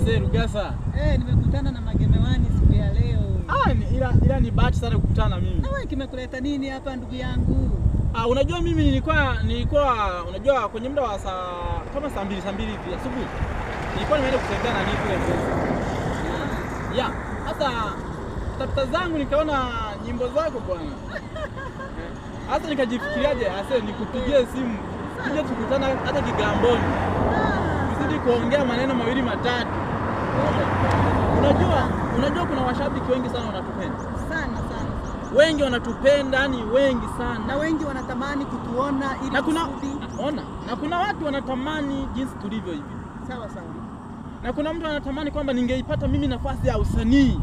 Ase Rugasa. Nimekutana na Magemewani siku ya leo. Ila ni bahati sana kukutana na mimi. Na wewe kimekuleta nini hapa ndugu yangu? Unajua mimi nilikuwa unajua kwenye muda wa saa kama saa 2 hivi asubuhi. Nilikuwa nimeenda kutembea na nini kule Mbezi. Ya, sasa tafuta zangu nikaona nyimbo zako bwana. Sasa nikajifikiriaje, ase nikupigie simu. Tuje tukutana hata Kigamboni. Tuzidi kuongea maneno mawili matatu. Unajua kuna washabiki wengi sana wanatupenda. Sana sana. Wengi wanatupenda, yani wengi sana. Na wengi wanatamani kutuona ili na kuna ona, na kuna watu wanatamani jinsi tulivyo hivi. Sawa sawa. Na kuna mtu anatamani kwamba ningeipata mimi nafasi ya usanii.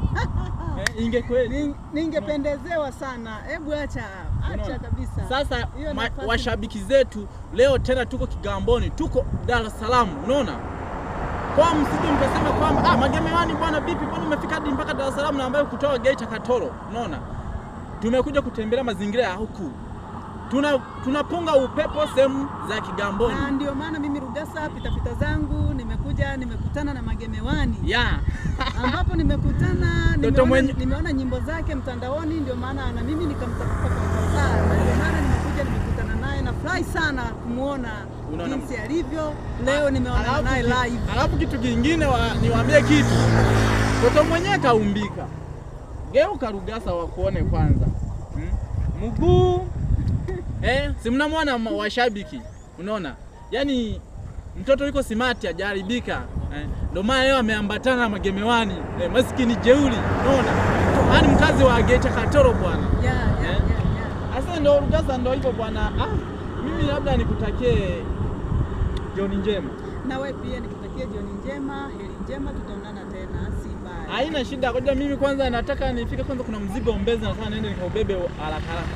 Ingekweli. Ningependezewa sana. Hebu acha kabisa. Sasa washabiki zetu leo tena tuko Kigamboni, tuko Dar es Salaam, unaona? Kwa msije mkasema kwamba Magemewani bwana vipi, mbona umefika hadi mpaka Dar es Salaam na ambayo kutoka Geita Katoro, unaona? Tumekuja kutembelea mazingira ya huku. Tunapunga upepo sehemu za Kigamboni. Na ndio maana mimi Rugasa pita zangu nimekuja nimekutana na Magemewani. Yeah. Ambapo nimekutana nimeona nyimbo zake mtandaoni, ndio maana na mimi nikamtafuta kwa fasaha. Ndio maana nimekuja nimekutana naye na furahi sana kumuona jinsi alivyo. Leo nimeona naye live. Alafu kitu kingine niwaambie kitu. Mtoto mwenyewe kaumbika. Geuka Rugasa wakuone kwanza. Mguu si mnamwona washabiki, unaona? Yaani mtoto yuko smart hajaribika. Ndio maana leo ameambatana na Magemewani. Maskini jeuri, unaona? Yaani mkazi wa Geita Katoro bwana. Yeah. Sasa ndio Rugasa ndio hivyo bwana. Mimi labda nikutakie jioni njema. Na wewe pia nikutakie jioni njema, heri njema, tutaonana tena, si mbaya. Haina shida. Ngoja mimi kwanza nataka nifike kwanza, kuna mzigo Mbezi nataka niende nikaubebe haraka haraka.